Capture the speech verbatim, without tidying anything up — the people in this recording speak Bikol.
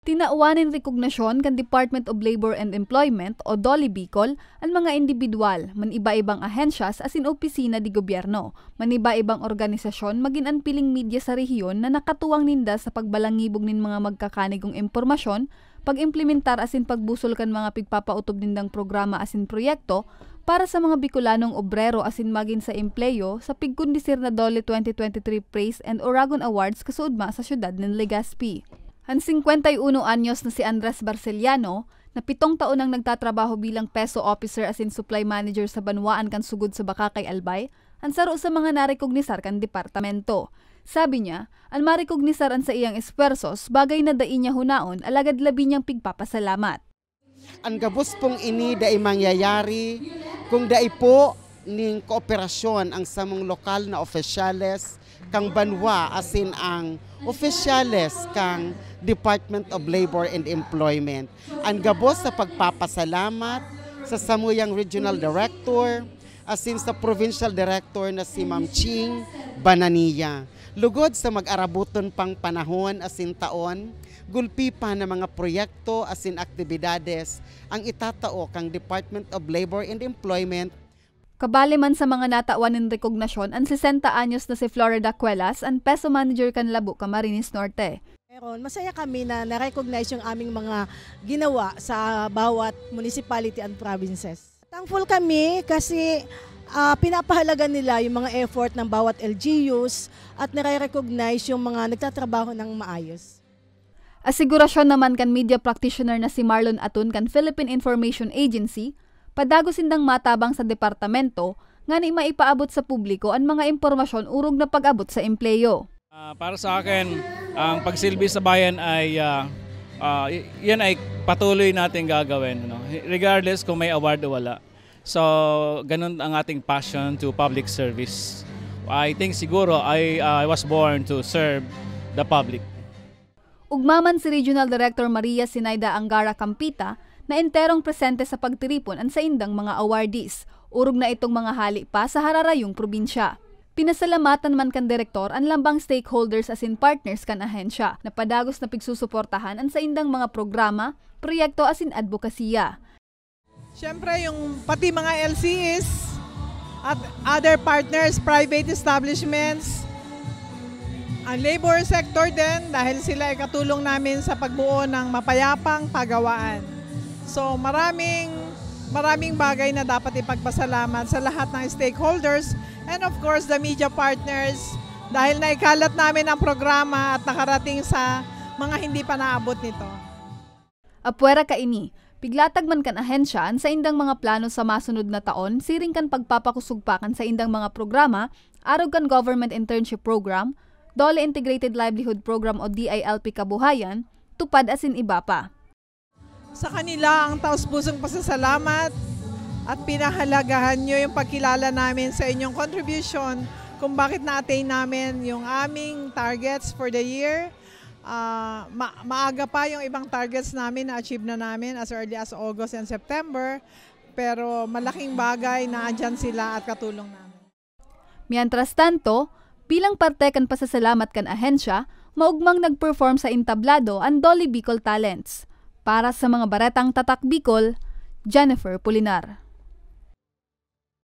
Tinawan nin rekognasyon kan Department of Labor and Employment o DOLE Bicol an mga indibidwal, man iba-ibang ahensyas asin opisina de gobyerno, man iba-ibang organisasyon, magin an piling media sa rehiyon na nakatuwang ninda sa pagbalangibog nin mga magkakanigong impormasyon, pag-implementar asin pagbusol kan mga pigpapaotob nindang programa asin proyekto para sa mga Bicolanong obrero asin magin sa empleyo sa pigkondisir na DOLE twenty twenty-three Praise and Oragon Awards kasuodma sa siyudad nin Legazpi. An singkwenta y uno anyos na si Andres Barceliano, na pitong taon nang nagtatrabaho bilang peso officer asin supply manager sa banwaan kan sugod sa Bacacay, Albay, an saro sa mga narekognisar kan departamento. Sabi niya, an marekognisar an saiyang esfuerzos, bagay na dai niya hunaon, alagad labi niyang pigpapasalamat. An gabos pong ini dai mangyayari kung dai po nin kooperasyon ang samong lokal na opisyales kan banwa asin ang opisyales kan Department of Labor and Employment. An gabos sa pagpapasalamat sa samuyang regional director asin sa provincial director na si Ma'am Ching Banania. Lugod sa mag-arabuton pang panahon asin taon, gulpi pa na mga proyekto asin aktibidades ang itatao kan Department of Labor and Employment. Kabali man sa mga natawan nin rekognasyon an sesenta anyos na si Florida Cuelas, an peso manager kan Labo, Camarines Norte. Meron, masaya kami na na-recognize yung aming mga ginawa sa bawat municipality and provinces. Thankful kami kasi, ah, pinapahalaga nila yung mga effort ng bawat L G Us at nare-recognize yung mga nagtatrabaho ng maayos. Asigurasyon naman kan media practitioner na si Marlon Atun kan Philippine Information Agency, padagos sindang matabang sa departamento ngani maipaabot sa publiko an mga impormasyon orog na pag-abot sa empleyo. Ah, para sa akin, ang pagsilbi sa bayan ay, ah, ah, y-, yan ay patuloy nating gagawin, no? Regardless kung may award o wala. So, ganun ang ating passion to public service. I think siguro I, ah, I was born to serve the public. Ugma man si Regional Director Maria Sinaida Angara Campita na enterong presente sa pagtiripon an saindang mga awardees, orog na itong mga hali pa sa hararayong probinsya. Pinasalamatan man kan direktor an lambang stakeholders asin partners kan ahensya na padagos na pigsusuportahan an saindang mga programa, proyekto asin adbokasiya. Siyempre, yung pati mga L C Es at other partners, private establishments, ang labor sector din, dahil sila ay katulong namin sa pagbuo ng mapayapang pagawaan. So, maraming, maraming bagay na dapat ipagpasalamat sa lahat ng stakeholders and of course, the media partners, dahil naikalat namin ang programa at nakarating sa mga hindi pa naabot nito. Apwera kaini, piglatag man kan ahensya an saindang mga plano sa masunod na taon siring kan pagpapakosog pa kan saindang mga programa arog kan Government Internship Program, DOLE Integrated Livelihood Program o D I L P Kabuhayan, TUPAD asin iba pa. Sa kanila, ang taos-pusong pasasalamat at pinahalagahan nyo yung pagkilala namin sa inyong contribution kung bakit na-attain namin yung aming targets for the year. Ah, ma-, maaga pa yung ibang targets namin na-achieve na namin as early as August and September, pero malaking bagay na andyan sila at katulong namin. Mientras tanto, bilang parte kan pasasalamat kan ahensya, maogmang nag-perform sa entablado an DOLE Bicol Talents. Para sa mga baretang Tatak Bicol, Jennifer Pulinar.